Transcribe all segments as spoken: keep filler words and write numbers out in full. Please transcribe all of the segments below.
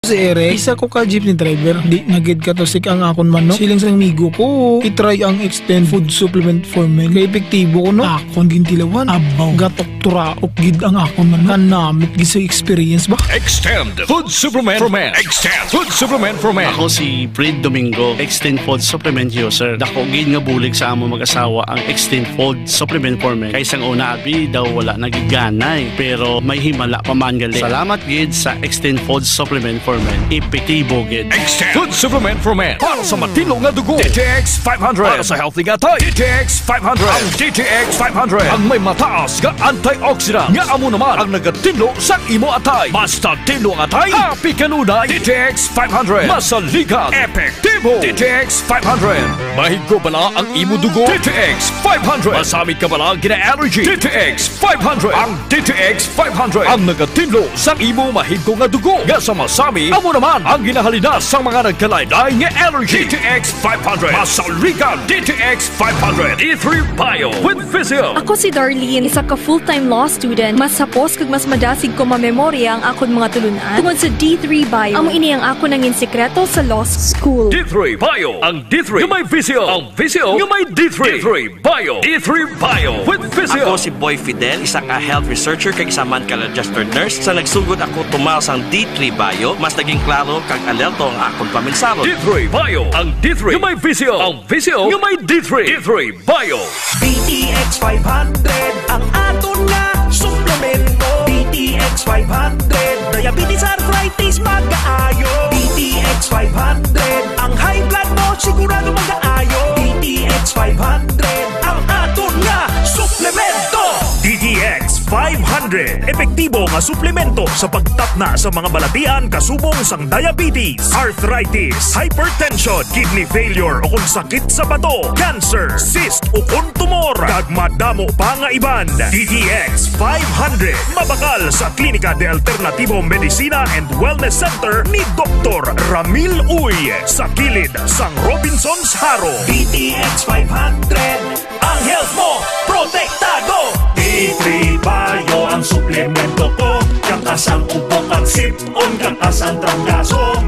Si Eric, isa ko ka jeepney driver. Di na gid katusik ang akon manok. Siling sang amigo ko, i-try ang Extend Food Supplement for Men. Kay epektibo ko, no? Akon gintilawan. Abaw. Gatok turaok gid ang akon manok. Kanamit gid sa experience ba? Extend Food Supplement for Men. Extend Food Supplement for Men. Ako si Fred Domingo, Extend Food Supplement user. Dako gid nga bulig sa amo mag-asawa ang Extend Food Supplement for Men. Kay sang una, abi, daw wala na gid ganay. Pero may himala pa man gali. Salamat gid sa Extend Food Supplement for Men. Epektibo gid. Extend Food Supplement for Men. Para sa matinlo nga dugo, D T X five hundred. Para sa healthy nga atay, D T X five hundred. Ang D T X five hundred ang may mataas nga antioxidant nga amo naman ang nagatinlo sa imo atay. Basta tinlo ang atay, happy kanunay. D T X five hundred. Masaligan. Epektibo. D T X five hundred. Mahigko bala ang imo dugo? D T X five hundred. Masami ka bala gina-allergy? D T X five hundred. Ang D T X five hundred ang nagatinlo sa imo mahigko nga dugo nga sa masami, amo naman ang ginahalina sa mga nagkalainlain nga allergy. D T X five hundred. Masaligan. D T X five hundred. D three Bio with Vizil. Ako si Darlene, isa ka full-time law student. Mas hapos kag mas madasig ko mamemorya ang akon mga tulunan tungod sa D three Bio. Amo ini ang akon nangin sikreto sa law school. D three Bio, ang D three nga may Vizil, ang Vizil nga may D three. D three Bio. D three Bio with Vizil. Ako si Boy Fidel, isa ka health researcher kag isa man ka registered nurse. Sa nagsugod ako tumal sang D three Bio, mas naging klaro kag alerto ang akon paminsaro. D three Bio, ang D three nga may Vizil, ang Vizil nga may D three. D three Bio. D T X five hundred ang aton nga suplemento. D T X five hundred, diabetes, arthritis, magaayo. D T X five hundred, ang high blood mo sigurado magaayo. D T X five hundred ang aton nga suplemento. D T X five hundred, epektibo nga suplemento sa pagtatna sa mga balatian kasubong sang diabetes, arthritis, hypertension, kidney failure, o kon sakit sa bato, cancer, cyst, o kon tumor, kag madamo pa nga iban. D T X five hundred, mabakal sa Klinika de Alternativo Medicina and Wellness Center ni Doktor Ramil Uy, sa kilid sang Robinsons Jaro. D T X five hundred, ang health mo protektado. D three Bio ang suplemento ko, kang asang ubo kag sip-on, kang asang trangkaso.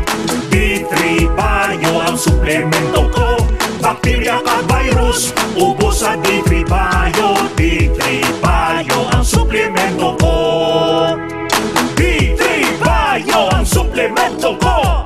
D three Bio ang suplemento ko, bakterya kag virus, ubos sa D three Bio. D three Bio ang suplemento ko. D three Bio ang suplemento ko.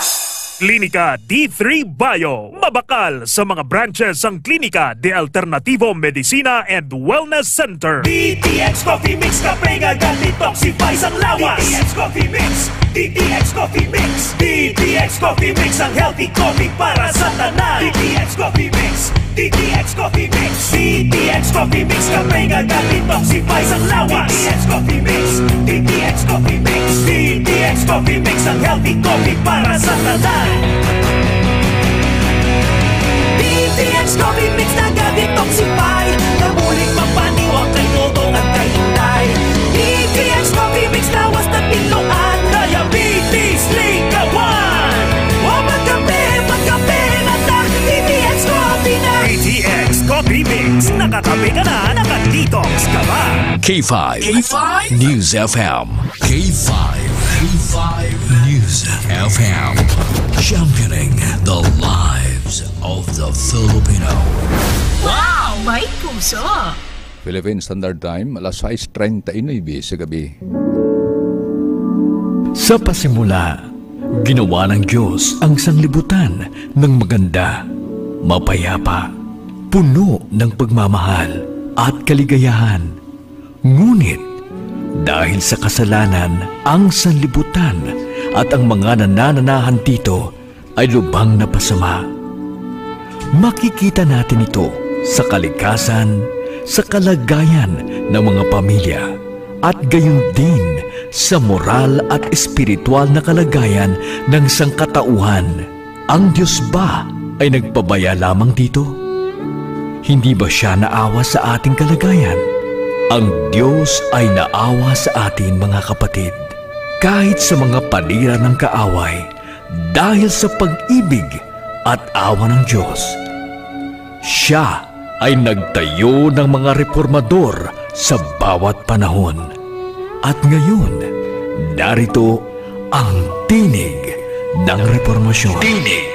Klinika D three Bio, mabakal sa mga branches sang Klinika de Alternativo Medicina and Wellness Center. D T X Coffee Mix, kape nga ga-detoxify sang lawas. D T X Coffee Mix, D T X Coffee Mix, D T X Coffee Mix, ang healthy coffee para sa tanan. D T X Coffee Mix, D T X Coffee Mix, D T X Coffee Mix, kape nga ga-detoxify sang lawas. D T X Coffee Mix, D T X Coffee Mix, D T X Coffee Mix, ang healthy coffee para sa tanan. D T X Coffee Mix naga-detoxify, nga bulig mapaniwang kay Dodong at kay Inday. D T X Coffee Mix lawas na tinluan, diabetes, likawan. Wa magkape, magkape na ta, D T X Coffee na. D T X Coffee Mix, nakakape ka na, naka-detox ka pa. K five K five News F M. K five, K five News F M, championing the lives of the Filipino. Wow! May puso! Philippine Standard Time, alas sais treinta y nueve sa gabi. Sa pasimula, ginawa ng Diyos ang sanglibutan ng maganda, mapayapa, puno ng pagmamahal at kaligayahan. Ngunit, dahil sa kasalanan, ang sanlibutan at ang mga nanananahan dito ay lubhang napasama. Makikita natin ito sa kalikasan, sa kalagayan ng mga pamilya, at gayon din sa moral at espiritual na kalagayan ng sangkatauhan. Ang Diyos ba ay nagpabaya lamang dito? Hindi ba Siya naawa sa ating kalagayan? Ang Diyos ay naawa sa atin, mga kapatid, kahit sa mga panira ng kaaway, dahil sa pag-ibig at awa ng Diyos. Siya ay nagtayo ng mga reformador sa bawat panahon. At ngayon, narito ang tinig ng Reformasyon. Tinig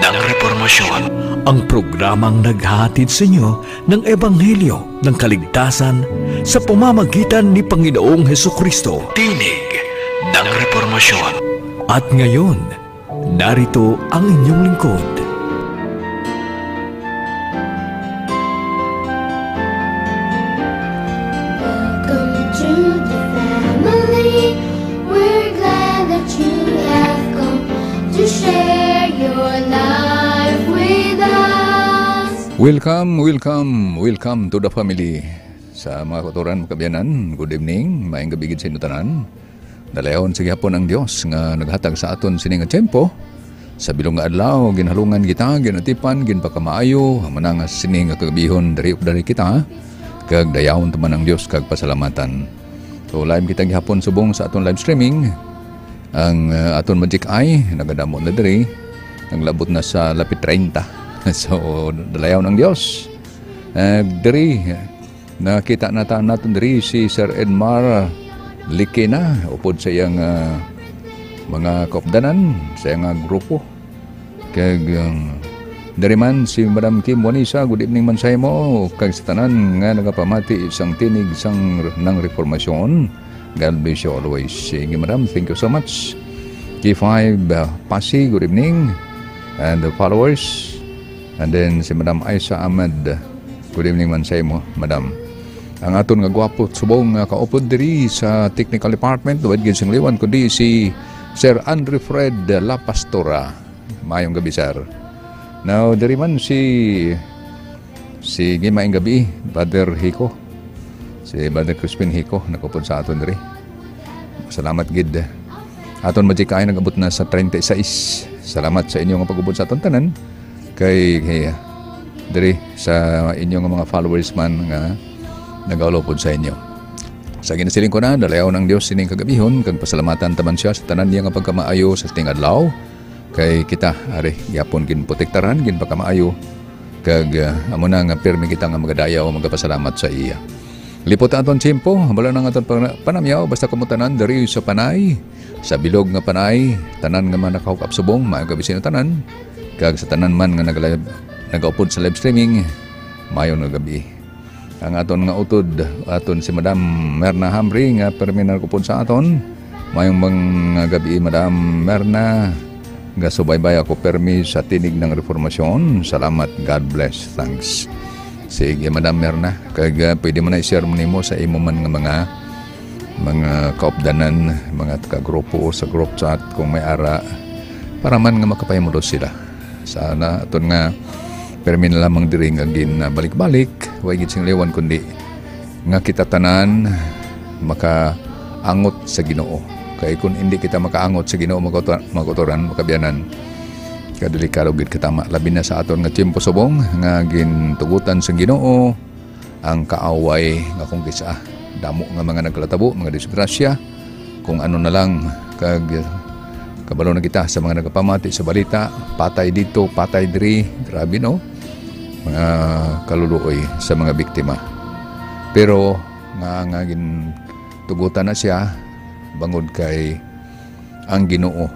ng Reformasyon. Ang programang naghahatid sa inyo ng Ebanghelyo ng kaligtasan sa pamamagitan ni Panginoong Hesukristo. Tinig ng Reformasyon. At ngayon, narito ang inyong lingkod. Welcome to the family. We're glad that you have come to share your life with us. Welcome, welcome, welcome to the family. Sa mga kautoran, mga kaabyanan, good evening. Maayong gabi gid sa inyo tanan. Dalayawon sa gihapon ang Dios nga naghatag sa aton sini nga tiyempo. Sa bilog nga adlaw, ginhalungan kita, ginatipan, ginpakamaayo, amo na nga sini nga kagabihon, diri ug diri kita, kag dayawon ta man ang Dios kag pasalamatan. So, live kita gihapon subong sa aton live streaming. Ang, uh, aton Magic Eye, nagadamo na diri. Naglabot na sa lapit treinta. So, dalayawon ang Dios. Uh, diri, nakita na ta naton diri si Sir Edmar Likina, upod sa iyang, uh, mga kaupdanan, sa iyang, uh, grupo. Kag, um, diri man si Madam Kim Wanisa, good evening man sa imo, kag sa tanan nga nagapamati sang tinig sang, ng Reformasyon. God bless you always. Sige, Madam, thank you so much. K five, uh, Pasi, good evening. And the followers. And then si Madam Aisa Ahmed, good evening man sa imo, Madam. Ang aton nga gwapo subong nga kaupod diri sa technical department, wala gid sing liwan kundi si Sir Andre Fred La Pastora. Maayong gabi, sir. Now, diri man si, si Gimaing Gabi, Brother Hico. Si Brother Crispin Hico, nakaupod sa aton diri. Salamat gid. Aton Magic Eye nag-abot na sa treinta y seis. Salamat sa inyo nga pag-upod sa aton tanan. Kay, kay, diri sa inyo nga mga followers man nga nagaulupod sa inyo. Sa ginasiling ko na, dalayawon ang Dios sining kagabihon, kag pasalamatan ta man siya sa tanan niya nga pagkamaayo sa sining adlaw. Kay kita, ari, gyapon ginprotektaran, ginpakamaayo, kag, ah, amo na nga pirmi kita nga magadayaw, magapasalamat sa iya. Lipot aton tiyempo, wala na nga aton pana-, panamyaw, basta kamo tanan diri sa Panay, sa bilog nga Panay, tanan nga mga nakahook up subong, maayong gabi sa inyo tanan, kag sa tanan man nga nagala-, nagaupod sa live streaming, maayong gabi. Ang aton nga utod, aton si Madam Merna Hamri nga permi nagupod sa aton. Mayong mga gabi, Madam Merna. Gasubaybay ako permi sa Tinig ng Reformasyon. Salamat. God bless. Thanks. Sige, Madam Merna. Kag, ah, pwede mo na i-share mo nimo sa imo man nga mga, mga kaupdanan, mga ka-grupo sa group chat kung may ara, para man nga makapahimulos sila. Sana aton nga permi na lamang diri nga ginabalik-balik, way gid sing liwan kundi nga kita tanan makaangot sa Ginoo. Kay kun indi kita makaangot sa Ginoo, mga kauto-, mga kautoran, mga kaabyanan, kadelikado gid katama, labi na sa aton nga tiyempo subong nga gintugutan sa Ginoo, ang kaaway nga kung kis-a damo nga mga naglatabo, mga disgrasya, kung ano na lang, kag kabalo na kita sa mga nagapamati sa balita, patay dito, patay diri, grabe, no? Mga kaluluoy sa mga biktima. Pero nga, nga gintugutan na siya, bangod kay ang Ginoo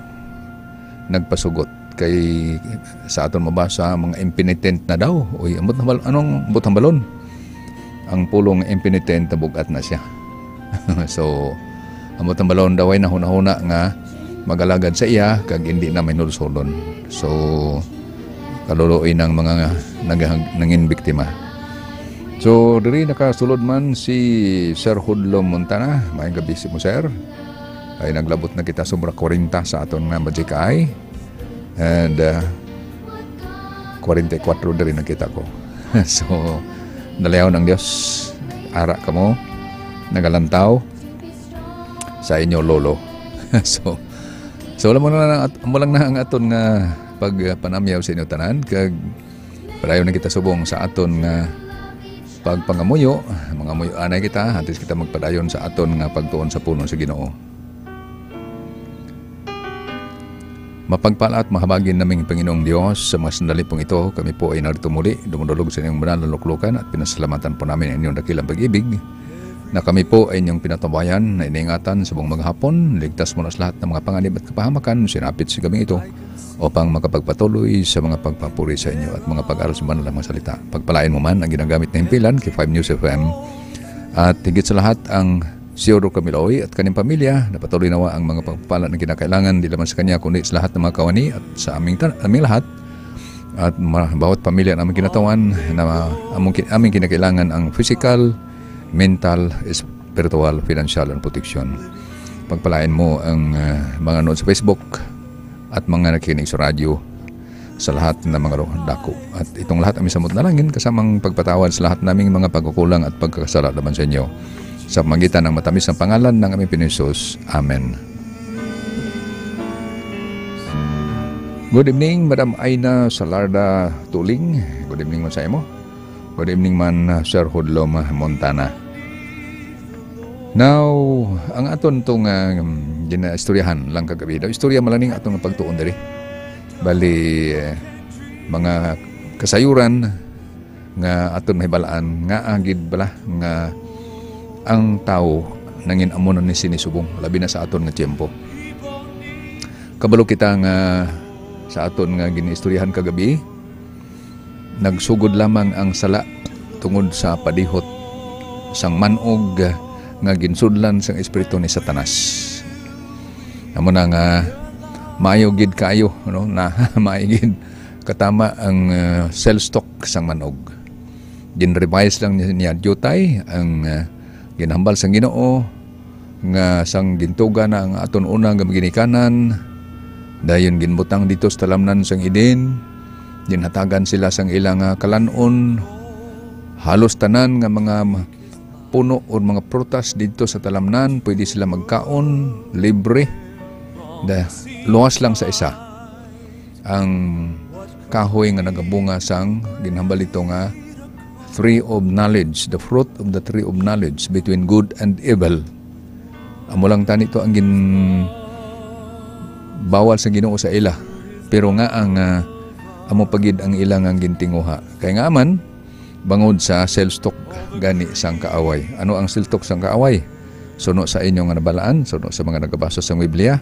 nagpasugot. Kay sa aton mabasa, mga impenitent na daw. Uy, ambot na bal-, anong ambot ang balon? Ang pulong impenitent, nabugat na siya. So, ambot ang balon daw ay nahuna-huna nga magalagad sa iya, kag hindi na mahinulsolon. So, kaluluoy ng mga nag-, nangin biktima. So, diri nakasulod man si Sir Hudlo Montana. Maayong gabi sa imo, sir. Ay, naglabot na kita sobra kwarenta sa aton nga Magic Eye. And, uh, kwarenta y kuwatro diri nakita ko. So, dalayawon ang Dios. Ara kamo, nagalantaw sa inyo lolo. So, so, wala mo na lang at-, mo lang na ang aton nga pag, uh, panamyaw sa inyo tanan. Kag padayon na kita subong sa aton nga pagpangamuyo. Mangamuyo anay kita, antes kita magpadayon sa aton nga pagtuon sa puno sa Ginoo. Mapagpala at mahabagin naming Panginoong Dios, sa mga sandali pong ito, kami po ay narito muli, dumudulog sa inyong banal na luklukan at pinasalamatan po namin ang inyong dakilang pag-ibig. Na kami po ay inyong pinatabayan na iniingatan sa buong maghapon. Ligtas mo na sa lahat ng mga panganib at kapahamakan, sinapit sa gabing ito, upang makapagpatuloy sa mga pagpapuri sa inyo at mga pag-aral sa banal na mga salita. Pagpalain mo man ang ginagamit na himpilan kay five News F M. At higit sa lahat, ang Theodore Camiloy at kanyang pamilya, na patuloy nawa ang mga pagpapala na kinakailangan, di lamang sa kanya, kundi sa lahat ng mga kawani at sa aming ta-, aming lahat. At ma-, bawat pamilya na aming kinatawan, na ma-, among ki-, aming kinakailangan ang physical, mental, spiritual, financial, and protection. Pagpalain mo ang, ah, mga nanood sa Facebook at mga nakikinig sa radyo, sa lahat ng mga ro-, dako. At itong lahat aming samot nalangin, kasamang pagpatawad sa lahat naming mga pagkukulang at pagkakasala laban sa inyo. Sa pamagitan ng matamis na pangalan ng aming Panginoon Jesus. Amen. Good evening, Madam Aina Salarda Tuling. Good evening man sa imo. Good evening man, uh, Sir Hudlom Montana. Now, ang aton tong, uh, um, ginaistoryahan lang kagabi. Daw istorya man lang ning aton nga pagtuon diri. Bali, eh, mga kasayuran nga aton mahibalaan nga agid bala nga ang tawo nangin amo na ni sini subong, labi na sa aton nga tiyempo. Kabalo kita nga sa aton nga ginaistoryahan kagabi, nagsugod lamang ang sala tungod sa padihot sang man-og nga ginsudlan sang espiritu ni Satanas. Amo na nga maayo gid kaayo, no? Na maayo gid katama ang, uh, self-talk sang man-og. Gin-revise lang ni-, niya diutay ang, uh, ginhambal sang Ginoo nga sang gintuga na ang aton una nga ginikanan, dayon ginbutang dito sa talamnan sang Eden, ginhatagan sila sang ila nga kalan-on, halos tanan nga mga ma-, puno or mga prutas dito sa talamnan, pwede sila magkaon, libre. Da-, luwas lang sa isa. Ang kahoy nga nagabunga sang ginhambal dito nga tree of knowledge, the fruit of the tree of knowledge between good and evil. Amo lang tani to ang gin-, bawal sa Ginoo sa ila. Pero nga ang, ah, amo pa gid ang ila nga gintinguha. Kay nga man, bangod sa self-talk gani sang kaaway. Ano ang self-talk sang kaaway? Suno sa inyo nga nabalaan, suno sa mga nagabasa sa Biblia.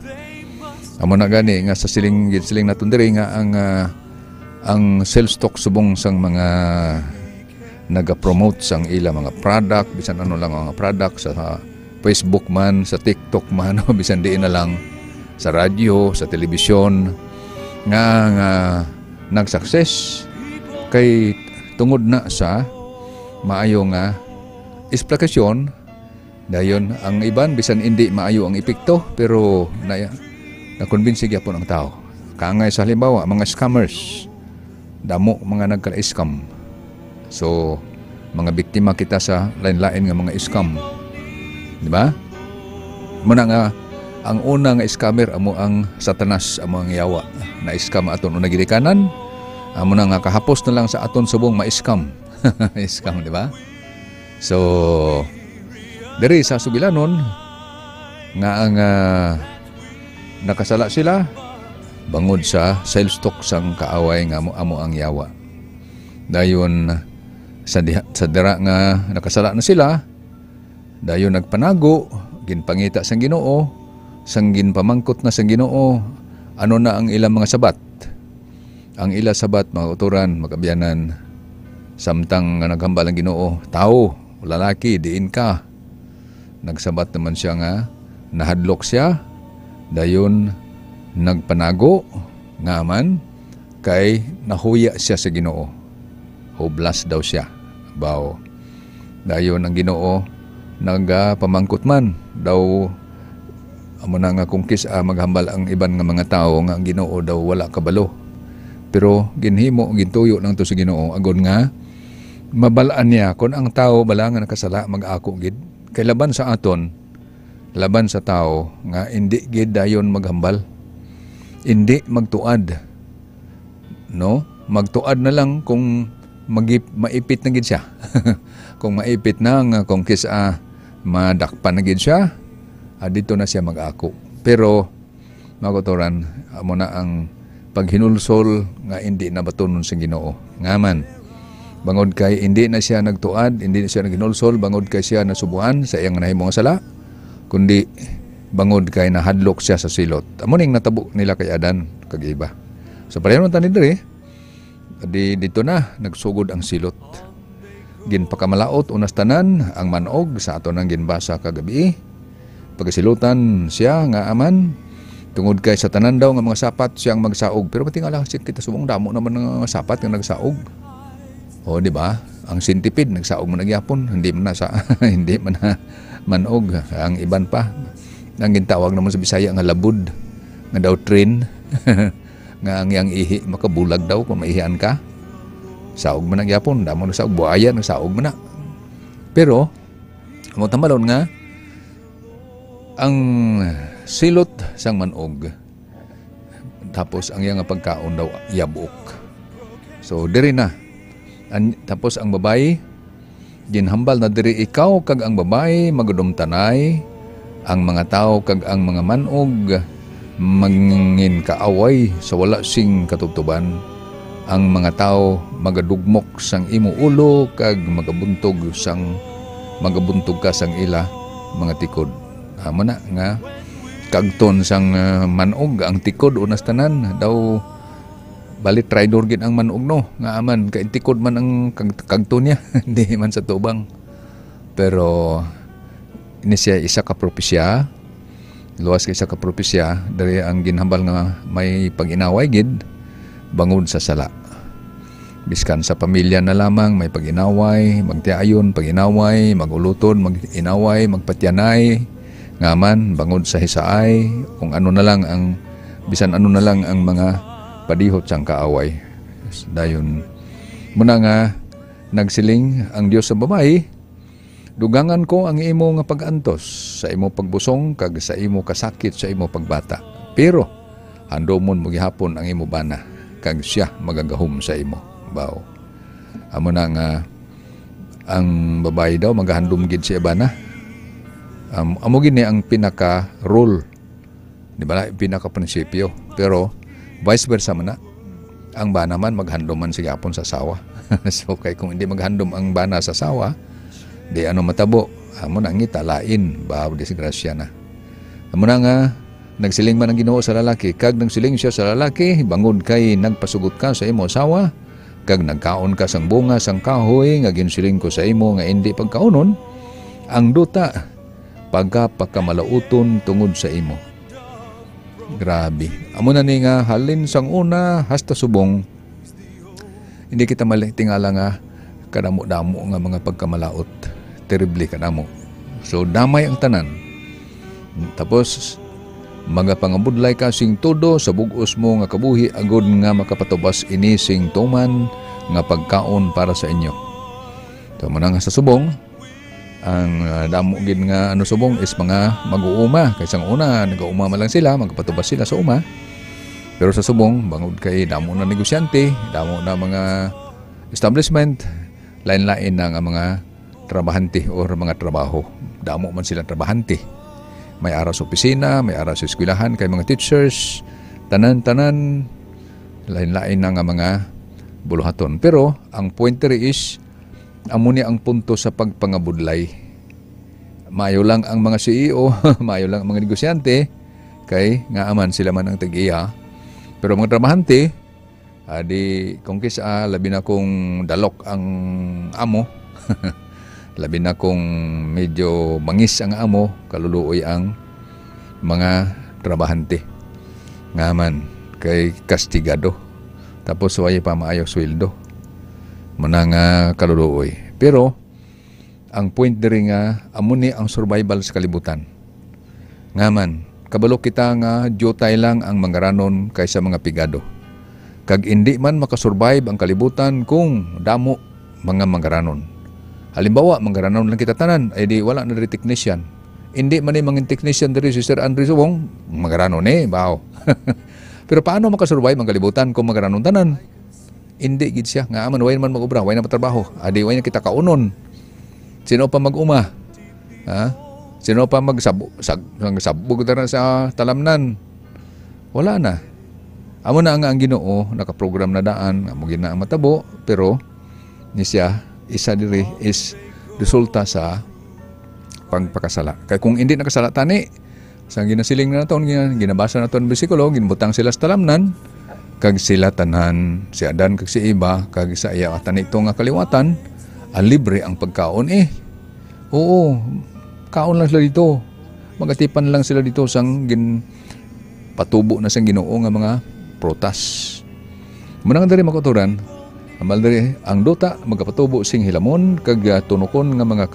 Amo na gani nga sa siling, siling naton diri nga ang, ah, ang self-talk subong sang mga nagapromote sang ila mga product, bisan ano lang ang mga product sa, sa Facebook man, sa TikTok man, o bisan diin na lang, sa radyo, sa telebisyon, nga, nga nag-success kay tungod na sa maayo nga esplikasyon. Dayon, ang iban, bisan indi maayo ang epekto, pero na-, nakumbinsi gyapon ang tao. Kaangay sa halimbawa, mga scammers. Damo mga nagka-scam. So, mga biktima kita sa lain-lain nga mga scam. Di ba? Muna nga, ang una nga scammer amo ang Satanas, amo ang yawa. Na-scam aton una ginikanan, amo na nga kahapos na lang sa aton subong ma-scam. Scam, di ba? So, diri sa sugilanon, nga ang, ah, nakasala sila bangod sa self-talk sang kaaway nga amo, amo ang yawa. Dayon, sa diha, sa dira nga nakasala na sila, dayon nagpanago, ginpangita sang Ginoo, sang ginpamangkot na sang Ginoo, ano na ang ilang mga sabat. Ang ila sabat, mga kautoran, mag-abyanan, samtang nga naghambal ang Ginoo, "Tawo, lalaki, diin ka?" Nagsabat naman siya nga nahadlok siya, dayon nagpanago, nga man kay nahuya siya sa Ginoo. Hublas daw siya. Baw. Dayon ang Ginoo nagapamangkot man daw, amo na nga kung kis-a maghambal ang iban nga mga tawo nga ang Ginoo daw wala kabalo. Pero ginhimo, gintuyo lang to sa Ginoo, agod nga mabal-an niya kon ang tawo bala nga nakasala mag-ako gid. Kay laban sa aton, laban sa tawo nga indi gid dayon maghambal, indi magtuad, no? Magtuad na lang kung magip-, maipit na gid siya. Kung maipit na nga, kung kis-a madakpan na gid siya, ah, dito na siya mag-ako. Pero, mga kautoran, amo na ang paghinulsol nga indi nabatunon sa Ginoo. Nga man, Bangod kay hindi na siya nagtuad, hindi na siya naghinulsol, bangod kay siya nasubuan sa iyang nahimo nga sala, kundi bangod kay nahadlok siya sa silot. Amo ning natabo nila kay Adan kag Eva. So, pareho naman tani diri, di, dito na nagsugod ang silot. Ginpakamalaot unas tanan ang manog sa ato nang ginbasa kagabi. Pagasilutan siya nga aman, tungod kay sa tanan daw nga mga sapat siya ang magsaog. Pero matingala si kita subong, damo naman nga sapat nga nagsaog. O, di ba? Ang centipede, nagsaog man na gyapon. Hindi man na sa, hindi man na manog. Ang iban pa, ang gintawag naman sa Bisaya nga labod, nga daw train, nga ang iyang ihi makabulag daw kung maihian ka. Saog man na gyapon, damo nagsaog, buaya nagsaog man na. Pero, amo tambalon nga, ang silot sang manog, tapos ang iya nga pagkaon daw yabok. So, diri na. An-, tapos ang babayi, ginhambal na diri, "Ikaw kag ang babayi magadumtanay, ang mga tawo kag ang mga manog mangin kaaway sa wala sing katubtoban. Ang mga tawo magadugmok sang imo ulo kag magabuntog sang, magabuntog ka sang ila mga tikod." Amo na nga kagton sang, ah, manog ang tikod, unas tanan daw, bali traidor gid ang manog, no, nga aman kay tikod man ang kag-, kagton niya, di man sa tubang. Pero ini siya isa ka propesya, luwas ka isa ka propesya, diri ang ginhambal nga may pag-inaway gid bangod sa sala. Biskan sa pamilya na lamang, may pag-inaway, magtiayon, pag-inaway, mag-ulutod, mag-inaway, magpatianay, nga man, bangod sa hisaay, kung ano na lang ang, bisan ano na lang ang mga padihot sang kaaway. Dayon, muna nga, nagsiling ang Dios sa babayi, "Dugangan ko ang imo nga pag-antos sa imo pagbusong kag sa imo kasakit sa imo pagbata. Pero handomon mo gihapon ang imo bana, kag siya magagahom sa imo." Baw. Amo na nga ang babayi daw magahandom gid siya bana. Am-, amo gid ni ang pinaka rule. Di ba na, pinaka prinsipyo. Pero vice versa man na. Ang bana man maghandom man sa gihapon sa asawa. So, kay kung hindi maghandom ang bana sa asawa, di ano matabo? Amo na ngita, lain, ba, disgrasya na. Amo na nga, nagsiling man ang Ginoo sa lalaki, kag nagsiling siya sa lalaki, "Bangod kay nagpasugot ka sa imo asawa, kag nagkaon ka sang bunga sang kahoy nga ginsiling ko sa imo nga indi pagkaunon, ang duta pagapakamalauton tungod sa imo." Grabe. Amo na ni nga halin sang una hasta subong, hindi kita mali-, tingala nga kadamo-damo nga mga pagkamalaut. Terrible kadamo. So, damay ang tanan. Tapos, magapangabudlay ka sing tudo sa bug-os mo nga kabuhi agod nga makapatubas ini sing tuman nga pagkaon para sa inyo. So, muna nga sa subong, ang, ah, damo gid nga, ano, subong is mga mag-uuma. Kay sang una, nag-uuma man lang sila, magpatubas sila sa uma. Pero sa subong, bangod kay damo na negosyante, damo na mga establishment, lain-lain na nga mga trabahante or mga trabaho. Damo man sila trabahante. May ara sa opisina, may ara sa eskwelahan, kay mga teachers, tanan-tanan, lain-lain na nga mga buluhaton. Pero ang point diri is, amo ni ang punto sa pagpangabudlay. Maayo lang ang mga C E O, maayo lang ang mga negosyante, kay nga aman sila man ang tag-iya. Pero mga trabahante, ah, di, kung kis-a, labi na kung dalok ang amo, labi na kung medyo bangis ang amo, kaluluoy ang mga trabahante. Nga man, kay kastigado. Tapos, way pa maayo sweldo. Muna nga kaluluoy. Pero, ang point diri nga, amo ni ang survival sa kalibutan. Nga man, kabalo kita nga diutay lang ang mangaranon kaysa mga pigado. Kag indi man makasurvive ang kalibutan kung damo mga mangaranon. Halimbawa, mangaranon lang kita tanan, ay di wala na diri technician. Indi man ni mangin technician diri si Sir Andre Subong, mangaranon ni, baw. Pero paano makasurvive ang kalibutan kung mangaranon tanan? Indi gid siya. Nga man, way naman mag-obra, way na matrabaho. Adi, way na kita kaunon. Sino pa mag-uma? Ha? Sino pa magsab-, sag-, magsabog ta na sa talamnan? Wala na. Amo na nga ang Ginoo, nakaprogram na daan, amo gid na ang matabo, pero ni siya, isa diri is resulta sa pagpakasala. Kay kung hindi nakasala tani, sa ginasiling na naton, gina-, ginabasa naton ang bersikulo, ginbutang sila sa talamnan, kag sila tanan, si Adan kag si Eva, kag sa iya tani ito nga kaliwatan, ah, libre ang pagkaon eh. Oo, kaon lang sila dito. Magatipan lang sila dito sang gin-, patubo na sang Ginoo nga mga prutas. Muna nga diri, mga kautoran, amal diri, ang duta magapatubo sing hilamon kag, ah, tunokon nga mga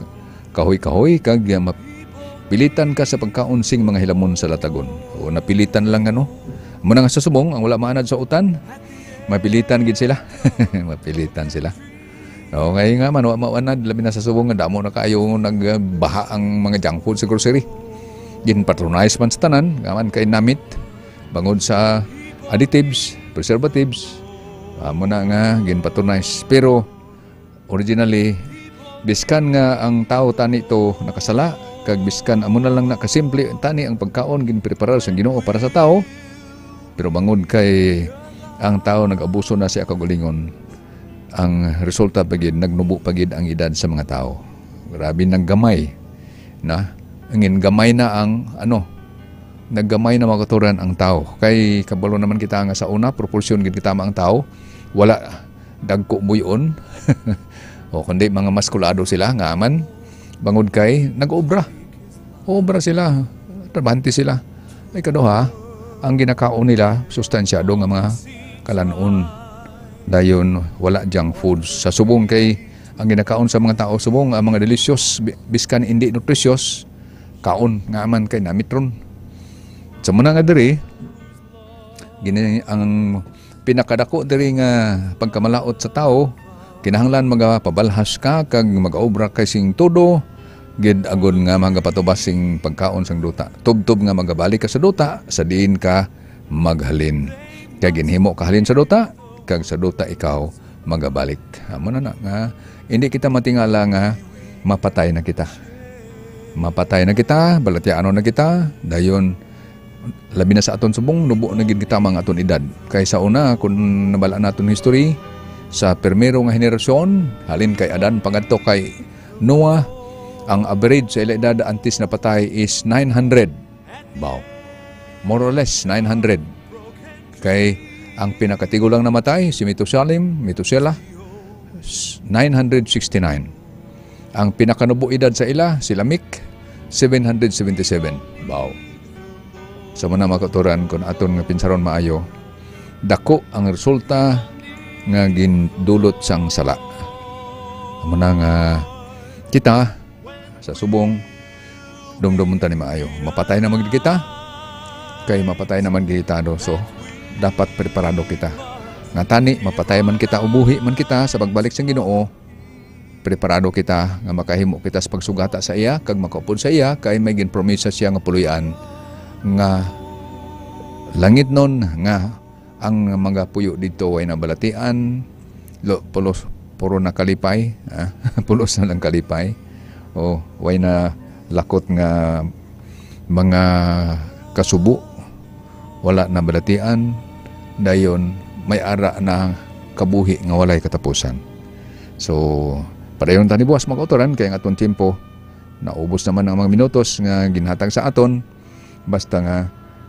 kahoy-kahoy kag, ah, mapilitan ka sa pagkaon sing mga hilamon sa latagon. O napilitan lang, ano? Muna nga sa subong, ang wala maanad sa utan, mapilitan gid sila. Mapilitan sila. Okay nga man, wa maanad, labi na sa subong nga damo na kaayo nagbaha ang mga junk food sa grocery. Ginpatronize man sa tanan, nga man kay namit, bangod sa additives, preservatives, amo na nga ginpatronize. Pero originally, biskan nga ang tawo tani to nakasala, kag biskan amo na lang na kasimple tani ang pagkaon ginpreparar sa Ginoo para sa tawo, pero bangod kay ang tawo nag-abuso na sa iya kaugalingon, ang resulta pa gid, nagnubo pa gid ang edad sa mga tawo. Grabe, naggamay na. Angin, gamay na ang, ano, naggamay na, mga kautoran, ang tawo. Kay kabalo naman kita nga sa una, proporsyon gid kita ang tawo. Wala dagko buyon. O kundi mga maskulado sila, nga man, bangod kay nag-obra. Obra sila, trabahante sila. Ay, kaduha, ang ginakaon nila, sustansyado nga mga kalanon. Dayon, wala junk food. Sa subong kay, ang ginakaon sa mga tao subong, ang mga delicious, bi-, biskan hindi nutritious, kaon nga man kay namitron. Sa muna nga diri, gini ang pinakadako diri nga pagkamalaut sa tawo, kinahanglan magapabalhas ka kag magaobra kay sing todo gid agod nga magapatubas sing pagkaon sang duta. Tubtob nga magabalik ka sa duta sa diin ka maghalin. Kay ginhimo ka halin sa duta, kag sa duta ikaw magabalik. Amo na na nga hindi kita matingala nga mapatay na kita. Mapatay na kita, balatianon na kita, dayon labi na sa aton subong, nubo na gid kita mga aton edad. Kay sa una, kung nabala naton history, sa primero nga henerasyon, halin kay Adan pagadto kay Noah, ang average sa ila edad antes napatay is nine hundred. Baw. More or less, nine hundred. Kay ang pinakatigo lang namatay, si Metusalem, Metusela, s-, nine hundred sixty-nine. Ang pinakanubo edad sa ila, si Lamik, seven hundred seventy-seven. Baw. Sa muna, mga kautoran, kung aton nga pinsaron maayo, dako ang resulta nga gindulot sang sala. Amo na nga kita, sa subong, dumdumon ta ni maayo. Mapatay naman gid kita. Kay mapatay naman gid kita, no? So, dapat preparado kita. Nga tani, mapatay man kita o buhi man kita sa pagbalik sang Ginoo, preparado kita nga makahimo kita sa pagsugata sa iya kag makaupod sa iya, kay may ginpromisa siya nga puloy-an nga langitnon nga ang mga puyo didto way nabalatian, lo-, pulos, puro na kalipay, ah, pulos na lang kalipay. O, way na lakot nga mga kasubo, wala na balatian, dayon may ara na kabuhi nga walay katapusan. So, padayon ta ni buwas, mga kautoran, kay ang aton tiempo naubos naman ang mga minutos nga ginhatag sa aton. Basta nga,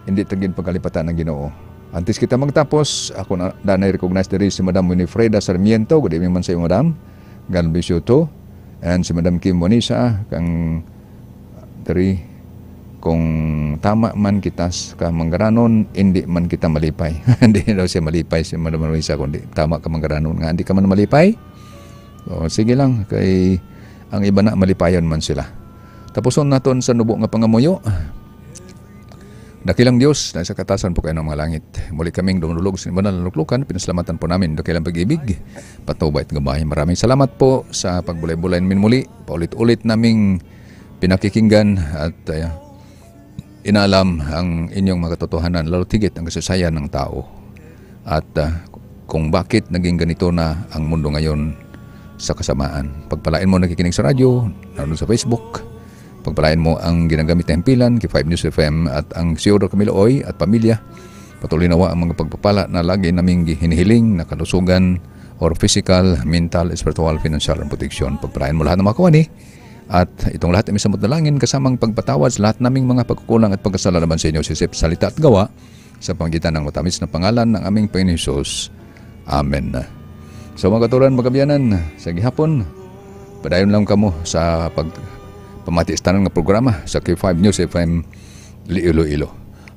hindi ta gid pagkalipatan ang Ginoo. Antes kita magtapos, ako na, danay recognize diri si Madam Winifreda Sarmiento. Good evening man sa iyo, Madam. God bless you too. And si Madam Kim Bonisa, kang diri, kung tama man kita s-, ka Manggaranon, hindi man kita malipay. Hindi daw siya malipay, si Madam Bonisa, kundi tama ka Manggaranon nga, hindi ka man malipay. O, sige lang, kay ang iba na malipayon man sila. Tapuson naton sa nubo nga pangamuyo. Dakilang Dios, na sa katasan po kayo ng mga langit. Muli kaming dumulog sa iba na luklukan, pinasalamatan po namin dakilang pag-ibig, patubay at gabay. Maraming salamat po sa pagbulay-bulay namin muli. Paulit-ulit naming pinakikinggan at, uh, inalam ang inyong mga katotohanan, lalo tigit ang kasaysayan ng tao. At, uh, kung bakit naging ganito na ang mundo ngayon sa kasamaan. Pagpalain mo nakikinig sa radyo, nanonood sa Facebook, pagpalain mo ang ginagamit na himpilan kay five News F M at ang Theodore Camilo Oy at pamilya. Patuloy nawa ang mga pagpapala na lagi naming hinihiling na kalusugan or physical, mental, spiritual, financial, and protection. Pagpalain mo lahat ng mga kawani. At itong lahat ay may samot na langin, kasamang pagpatawad sa lahat naming mga pagkukulang at pagkasala laban sa inyo, sa isip, salita at gawa, sa pamamagitan ng matamis na pangalan ng aming Panginoon Jesus. Amen. So, mga katuran, mga kaabyanan, sa gihapon, padayon lang kamo sa pagpamati sa tanan nga programa sa K five News F M Iloilo.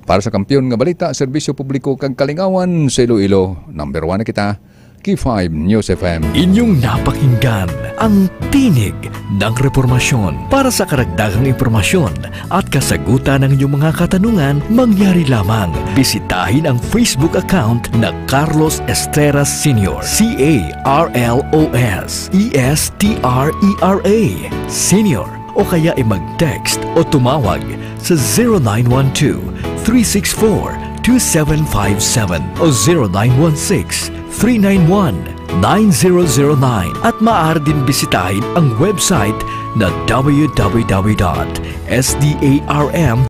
Para sa kampiyon nga balita, serbisyo publiko kag kalingawan sa Iloilo, number one na kita, K five News F M. Inyong napakinggan ang Tinig ng Reformasyon. Para sa karagdagang impormasyon at kasagutan ng inyong mga katanungan, mangyari lamang bisitahin ang Facebook account na Carlos Estreras Senior, C A R L O S E S T R E R A Senior, o kaya ay mag-text o tumawag sa zero nine one two, three six four, two seven five seven o zero nine one six, three nine one, nine zero zero nine, at maaari din bisitahin ang website na w w w dot s d a r m